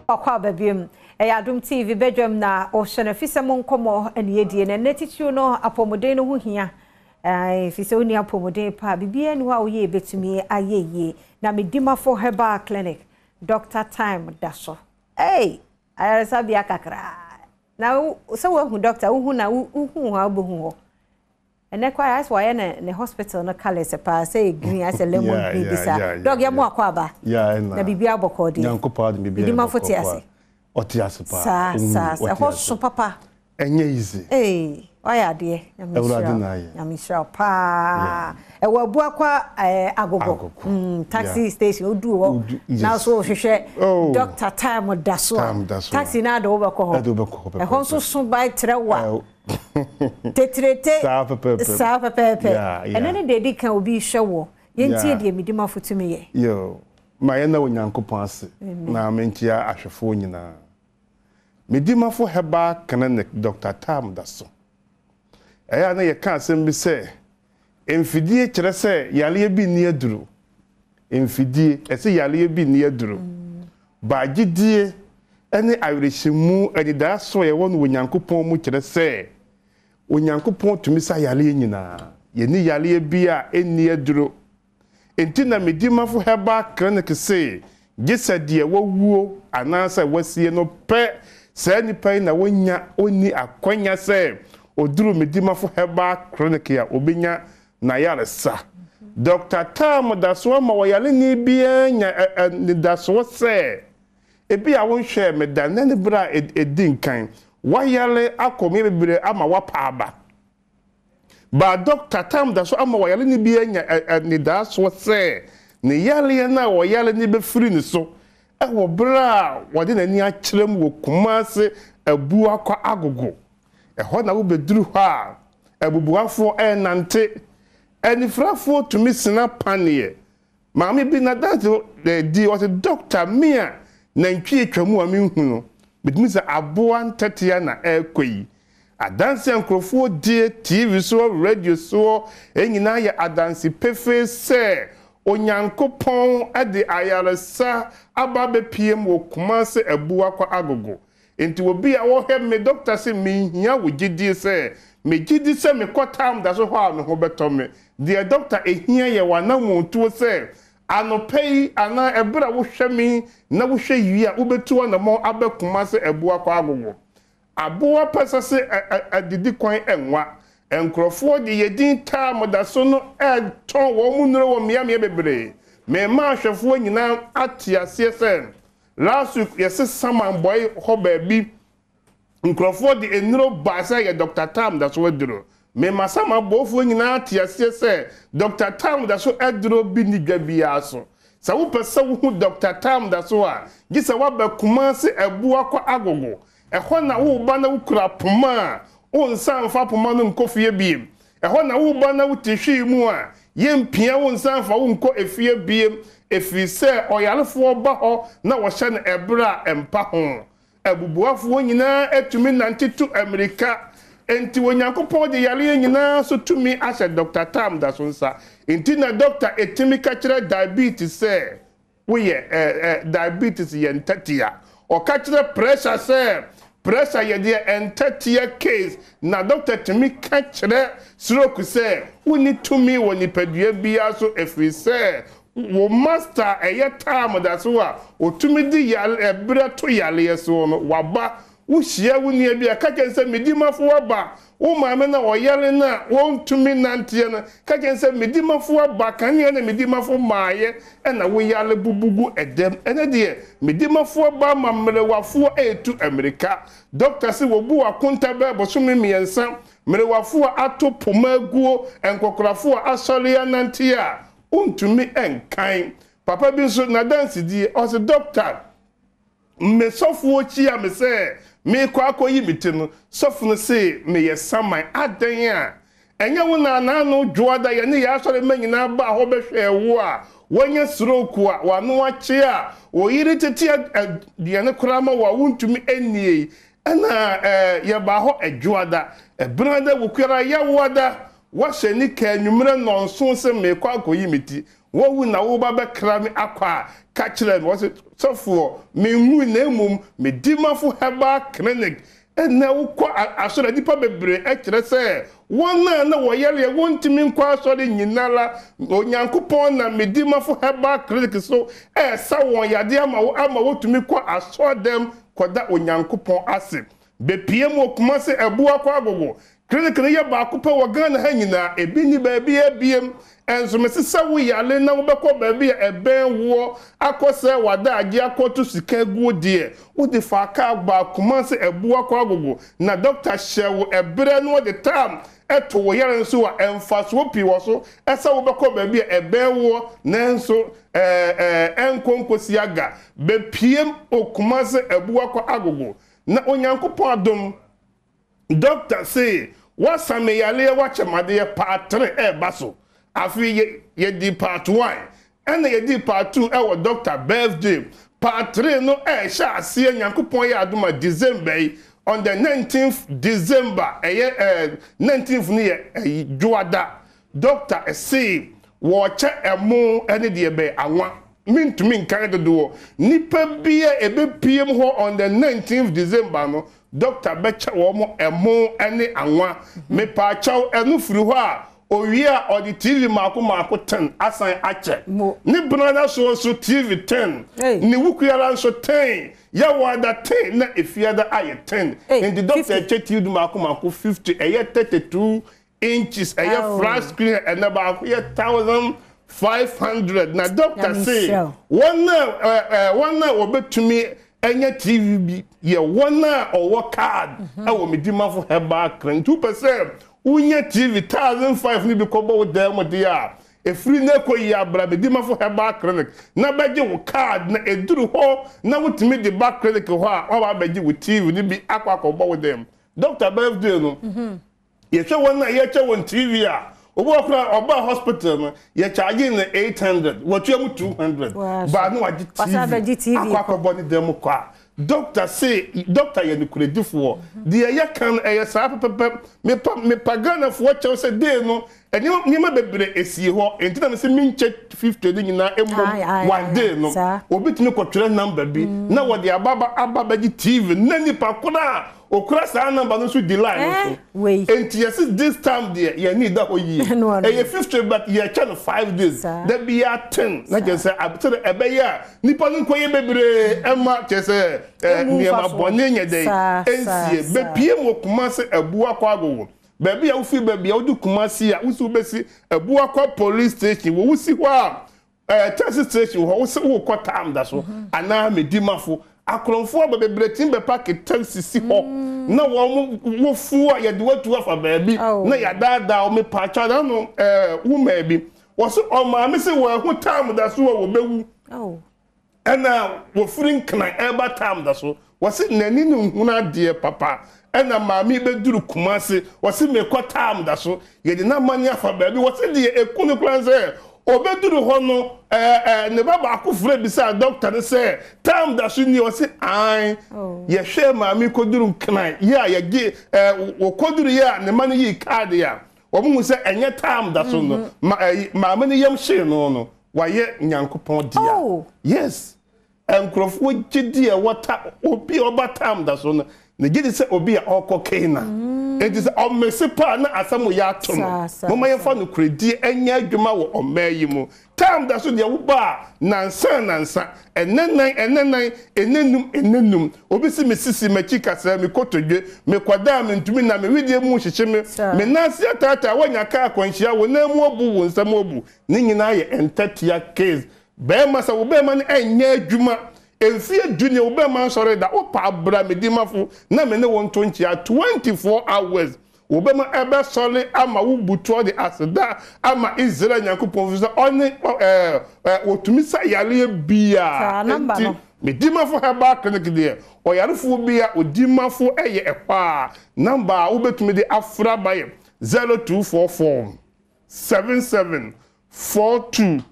Ɔkɔ aba biom. Ɛyɛ Adom TV badwam na ɔhyɛ no afisɛ mo nkɔmmɔ ne yɛdie no. Ɛnnɛ titiriw no apɔmuden no ho hia. Ɛfiri sɛ wonni apɔmuden pa a, biribiara nni hɔ a woyɛ ɛbɛtumi ayɛ yie. Na Medimafo Herbal Clinic, Doctor Time da so. Ei! Ayaresabea kakra. Na sɛ woahu doctor, wohu na wohu hɔ a wobɛhu hɔ. Ɛnɛ koraa ayɛ sɛ wayɛ ne ne hospital no colours paa sɛ yɛ green asɛ lemon green bi saa. Dɔg yɛ mo akɔ aba. Na biribi abɔkɔ deɛ. Nyankopɔn adom biribi Medimafo te ase. Ɔte ase paa. Saa saa saa ɛhɔ so papa. Ɛnyɛ easy. Ee wayɛ adeɛ. Nyame nhyira wo. Nyame nhyira wo paa. Ɛwɔ Abuakwa ɛɛ Agogo. Mm, taxi station wodu hɔ na so wohwehwɛ doctor time da so a taxi no ade wobɛkɔ hɔ. Ɛhɔ nso so by trɛ wa. Tetrete. Saa pɛpɛɛpɛ. Saa pɛpɛɛpɛ. Ɛno ne deɛ ɛdi kan obi hwɛ wɔ. Yɛntie deɛ Medimafo tumi yɛ. Yo, ma yɛnna Onyankopɔn ase na menkyea ahwɛfoɔ nyinaa. Medimafo Herbal Clinic Doctor Tam da so. Ɛyɛ a na yɛka asɛm bi sɛ, mfidie kyerɛ sɛ yareɛ bi nni aduro. Mfidie, ɛse yareɛ bi nni aduro. Ba gyidie ne awerɛhyɛmu, anidaaso a yɛwɔ no wɔ Nyankopɔn mu kyerɛ sɛ Onyankopɔn tumi sa yareɛ nyinaa. Yɛnni yareɛ bi a ɛnni aduro. Enti na Medimafo Herbal Clinic se gye sɛ deɛ wawuo anaasɛ wasie no pɛ, saa nipa yi na wɔnya ɔnni akwanya sɛ ɔduru Medimafo Herbal Clinic a ɔbɛnya n'ayaresa. Dɔkta Tam da so ama ɔyareni biara nya anidasoɔ sɛ, Ebia wonhwɛɛ me da, nnɛ ne berɛ a ɛdi nkan. Woayare akɔ mmeae bebree ama woapa aba. Baa Dɔkta Tam da so ama ɔyareni biara nya anidasoɔ sɛ ne yareɛ no a ɔyare no bɛfiri ne so wɔ berɛ a wɔde n'ani akyerɛ mu wɔ Kumasi Abuakwa Agogo. Ɛhɔ na wobɛduru hɔ a, abubuafoɔ renante, anifirafoɔ tumi sena paneɛ. Maame bi n'adanse di, ɔse, Dɔkta, me a nantwie atwa mu a menhu no, metumi sɛ aboa ntɛtea na ɛrekɔ yi. Adanse a nkurɔfoɔ die, TV soɔ, radio soɔ, nyinaa yɛ adanse pefee sɛ Onyankopɔn de ayaresa aba abɛpiem wɔ Kumase Abuakwa Agogo. Enti obi a ɔhwɛ me dɔkta se menhia wo gyedie sɛ megye di sɛ mekɔ tam da so hɔ a me ho bɛtɔ me. Deɛ dɔkta ɛhia yɛ w'anammɔntuo sɛ anɔpa yi anaa ɛberɛ a wohwɛ me na wohwɛ wie a wobɛtu anammɔn aba Kumase Abua kɔ Agogo. Aboa pɛsɛ se adidi kwan nwa. Nkurɔfoɔ de yɛ din tam da so no retɔn wɔn nnuro wɔ mmeammea bebree. Mema ahwɛfoɔ nyinaa ate aseɛ sɛ Last week yɛse saman bɔe hɔ baabi nkurɔfoɔ de nnuro baa sɛ yɛ Doctor Tam da so aduro. Mema saman bɔfoɔ nyinaa te aseɛ sɛ Doctor Tam da so aduro bi nni dwa biara so. Sɛ wopɛ sɛ wohu Doctor Tam da so a, gye sɛ woaba Kumasi Abuakwa Agogo. Ɛhɔ na woreba na wokura poma a, wonsan mfa poma no nkɔ fie biem. Ɛhɔ na woreba na wote hwee mu a, yɛmpia wo nsan mfa wo nkɔ efie biem, ɛfiri sɛ ɔyarefoɔ ba hɔ na wɔhyɛ no ɛberɛ a ɛmpa ho. Abubuafoɔ nyinaa tumi nante tu ammirika. Enti Onyankopɔn de yareɛ nyinaa so tumi ahyɛ Dɔkta Tam da so nsa. Enti na dɔkta tumi ka kyerɛ diabetes sɛ, Woyɛ ɛ ɛ diabetes yɛ ntɛtea. Ɔka kyerɛ pressure sɛ pressure yɛ deɛ ɛntɛtea case na doctor tumi ka kyerɛ stroke sɛ wonni tumi wɔ nipadua biara so ɛfiri sɛ wo master a ɛyɛ time da so a ɔtumi de yare ɛberɛ to yareɛ soɔ no waba. Wohyia wo nua bi a, ka kyerɛ no sɛ, Me dimafo aba. Wo maame no a ɔyare no a ɔntumi nnanteɛ no, ka kyerɛ no sɛ, Me dimafo aba. Kanea na me dimafo maeɛ na wo yare bubu gu dɛm. Ɛnnɛ deɛ, me dimafo aba ama mmerewafoɔ retu mmirika. Dɔkta se wɔbu akonta bɛyɛ bosome mmiɛnsa. Mmerewafoɔ a ato poma aguo, nkɔkorafoɔ a asɔre anante a, wontumi nkan. Papa bi nso, n'adansedie, ɔse, Dɔkta, Me sɔfoɔ kyia me sɛ merekɔ akɔyi me ti no, sɔfo no se meyɛ saman. Adɛn a? Ɛnyɛ wo na anaa Dwoada yɛne yɛn asɔremma nyinaa baa hɔ bɛhwɛɛ wo a woanya stroke a w'ano akye a wo yere tete aduane koraa ma wo a wontumi nnie yi? Ɛna yɛbaa hɔ Dwoada, Ɛbenada, Wukuada, Yawoada, woahyɛ nika anwummerɛ nnɔnson sɛ merekɔ akɔyi me ti. Woawu na woreba bɛkra me akɔ a, ka kyerɛ me. Ɔse, Sɔfoɔ, menwui na mmom Medimafo Herbal Clinic. Ɛnnɛ wokɔ asɔre a, nnipa bebree kyerɛ sɛ wɔn a na wɔyare a wɔntumi nkɔ asɔre nyinara, Onyankopɔn nam Medimafo Herbal Clinic so resa wɔn yadeɛ ama ama wɔtumi kɔ asɔredɛm kɔda Onyankopɔn ase. Bepue mu wɔ Kumasi Abuakwa Agogo. Clinic no yɛ baako pɛ wɔ Ghana ha nyinaa, ebi nni baabiara biem. Ɛnso mese sɛ wo yare na wobɛkɔ baabi a ɛbɛn woɔ akɔ sɛ w'adaagye akɔto sika aguo deɛ, wode faa kaa baa Kumasi Abuakwa Agogo na dɔkta hyɛɛ wo ɛberɛ na ɔde tam to wo yare no so a, mfasoɔ pii wɔ so sɛ wobɛkɔ baabi a ɛbɛn woɔ nanso ɛɛ ɛnkɔ nkɔsi aga. Bepue wɔ Kumasi Abuakwa Agogo Na Onyankopɔn adom, doctor se wasa me yareɛ wakyɛ madeɛ part 3 ɛɛba so. Afei yɛ yɛdii part 1 ɛna yɛdii part 2 ɛwɔ doctor birthday. Part 3 no ɛɛhyɛ aseɛ Nyankopɔn yɛ adom a December yi on the 19th December ɛyɛ ɛɛ 19th no yɛ ɛyi Dwoada Dɔkta se wɔɔkyɛ ɛmo ne deɛ bɛn anwa mentumi nkan dodoɔ nipa bi a ɛbɛpiem hɔ on the 19th December no dɔkta bɛkyɛ wɔn ɛmo ne anwa mepaakyɛw ɛno firi hɔ a owie a ɔde TV maako maako ten asan akyɛ ne benada soɔ nso TV ten ne wukuara nso ten yɛwɔada ten na efiada ayɛ ten nti dɔkta ɛkyɛ TV maako maako 50 ɛyɛ 32 inches ɛyɛ flat screen a ɛnɛ baako yɛ 1500 na doctor se wɔn a wɔn a wɔbɛtumi anya tv bi yɛ wɔn a ɔwɔ card mhm. ɛwɔ Medimafo Herbal Clinic nti wopɛ sɛ wonya tv 1500 no bi kɔbɔ wo dan mu deɛ a ɛfiri no ɛkɔ yi abra Medimafo Herbal Clinic na bɛgye wo card na ɛduru hɔ na wotumi de ba clinic hɔ a wɔaba abɛgye wo tv no bi akɔ akɔbɔ wo dan mu doctor birthday no mhm. Yɛhwɛ wɔn a yɛkyɛ wɔn TV a, obi wɔ koraa ɔbaa hospital no, yɛ charge no 800, wɔtua mu 200, baa no wagye TV akɔ akɔbɔ ne dan mu kɔ a. Doctor se, doctor yɛ nokorɛdifoɔ. Deɛ yɛka no ɛyɛ saa pɛpɛpɛ. Mepa, mepa Ghanafoɔ kyɛw sɛ day no, nneɛma, nneɛma bebree esie hɔ, enti na mese menkyɛ 50 no nyinaa mmom one day no. Obi tumi kɔtwerɛ number bi na wɔde aba aba abɛgye TV no, na nipa korɔ a Okura saa number no nso di line no so. Enti yɛse this time deɛ yɛn ani da hɔ yie. Ɛyɛ 50 but yɛkyɛ no 5 days. Da biara 10 na kyerɛ sɛ sɛdeɛ ɛbɛyɛ a nipa no nkɔyɛ bebree ɛma kyerɛ sɛ nneɛma bɔne nyɛ dɛn ɛnsie. Bɛpiem wɔ Kumasi Abuakwa Agogo. Baabi a wofiri baabi a wodu Kumasi a wose wobɛsi Abuakwa police station wɔ wosi hɔ a Ɛɛ taxi station hɔ wose wokɔ tam da so anaa medimafo akorɔmfoɔ aba bebree tumi bɛ parke taxi si hɔ na wɔn wofuo a yɛde watu afa baabi na yɛadaadaa wɔn mepaakyɛw na no ɛɛ womaa bi wɔse ɔmaame se wɔahu tam da so a wɔbɛwu. Ɛna wɔfiri Nkran ɛreba Tam da so, wɔse n'ani no nhunu adeɛ papa. Ɛna maame yi bɛduru Kumasi, wɔse mekɔ Tam da so, yɛde no amane afa baabi, wɔse deɛ ɛku no koraa ne sɛ ɔbɛduru hɔ no ɛɛ ɛɛ ne ba baako frɛ bisaa dɔkta no sɛ Tam da so nie, ɔse aane. Yɛhwɛɛ maame yi kɔduru Nkran yɛ a yɛgye ɛɛ wɔkɔduru yɛ a ne mma no yii kaade a wɔhu sɛ ɛnyɛ Tam da so no, ma ɛyi maame no yam hyee no no, Wayɛ Nyankopɔn dea. Oh! Yes. Nkurɔfoɔ gyedi a ɛwɔ ta, obi a ɔba tam da so no, ne gyedi sɛ obi a ɔrekɔ Canaan. Enti sɛ ɔmese paa na asɛm yɛ ato no. Saa, saa, Momma saa. yɛmfa nokorɛdie nyɛ adwuma wɔ ɔman yi mu. Tam da so deɛ woba a, nansa nansa, ɛnɛ nan, ɛnɛ nan, ɛnɛ num, ɛnɛ num. Obi se me sisi, m'akyi kasɛɛ, me kotodwe, mekɔda a mentumi nna, me wedeɛ mu hyehye me, Saa. me nan ase ataataa, woanya kaa akwanhyia, wo nan mu abu, wo nsam abu. Ne nyinaa yɛ ntɛtea case. Bɛɛma sɛ wo bɛɛma no ɛnyɛ adwuma mfie du nie wo bɛɛma nsɔre da wo paa bra me dimafo na me ne wo nto nkyea 24 hours wo bɛma ɛbɛ sɔre ama wo butoɔ de aseda ama Israel Nyankopɔn firi sɛ ɔne ɛɛ ɔtumi sa yareɛ biaa Saa number enti no. me dimafo herbal clinic deɛ ɔyarefoɔ bia odimafo ɛyɛ ɛhɔ a number a wobɛtumi de afra ba yɛ 0244 77 42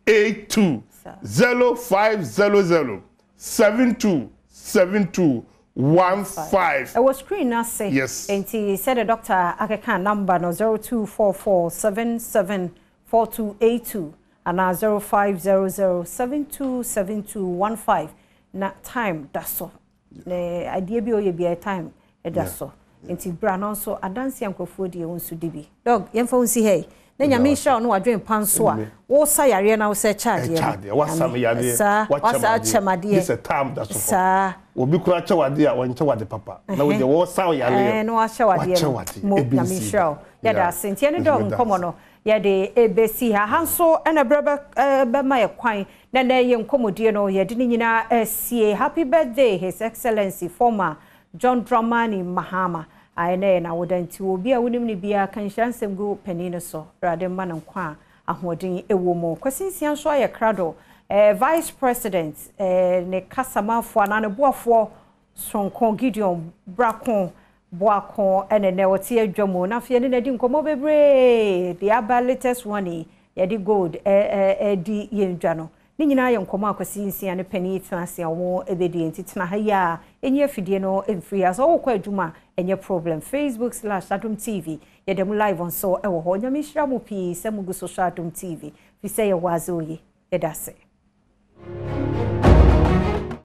82 0500 72 72 15. Ɛwɔ screen no ase. Yes. Enti sɛdeɛ doctor akeka number no 0244 77 42 82. anaa 0500 72 72 15 na time da so. Na adeɛ bi a ɔyɛ biara time ɛda so. Nti bra no nso adanse nkurɔfoɔ deɛ wo nso di bi. Dog, yɛmfa wo nsi ha yi. Na Nyame nhyira wo na wadwen pa nso a wo sa yareɛ na wo sɛ kyɛ adeɛ. Ɛkyɛ adeɛ, wasa me yareɛ, Saa, wasa wakyɛ akyɛ adeɛ. Sɛ time da so hɔ. Saa. Obi kora kyɛ wadeɛ a wɔnkyɛ wade papa. Na wo deɛ wɔsa wo yareɛ. Ɛɛ, na wahyɛ wadeɛ Wakyɛ no. wadeɛ. Mo Ebi Nyame nsi nhyira wo. da. Yɛda ase. Nti ɛne dog Meda nkɔmmɔ ase. no yɛde ebesi ha. Ha nso ɛna berɛ bɛ bɛma yɛ kwan na nɛ yɛ nkɔmmɔdie no yɛde ne nyinaa asie. Happy birthday, His Excellency former John Dramani Mahama. Ayɛ nɛ yɛ n'awoda nti obi a wonim ne biara ka nhyira nsɛm gu panin no so. Awurade mma no nkwa a ahoɔden ɛwɔ mu. Kwasi Nsia nso ayɛ krado. Vice President ne kasamafoɔ anaa ne boafoɔ sonko Gideon Brako Boako ɛne nɛ wɔte adwa mu na afei ɛne n'adi nkɔmmɔ bebree de aba. Latest one yi yɛde gold ɛdi yɛn dwa no ne nyinaa yɛ nkɔmmɔ a Kwasi Nsia ne panin tena ase a wɔn ɛbɛdi. Nti tena ha yi a ɛnyi afidie no mfiri ha sɛ wɔkɔ adwuma a ɛnyɛ problem. Facebook/Adom TV yɛda mu live nso ɛwɔ hɔ. Nyame nhyira mo pii sɛ mugu so hwɛ Adom TV fi sɛ yɛwɔ adze oye. Yɛda ase.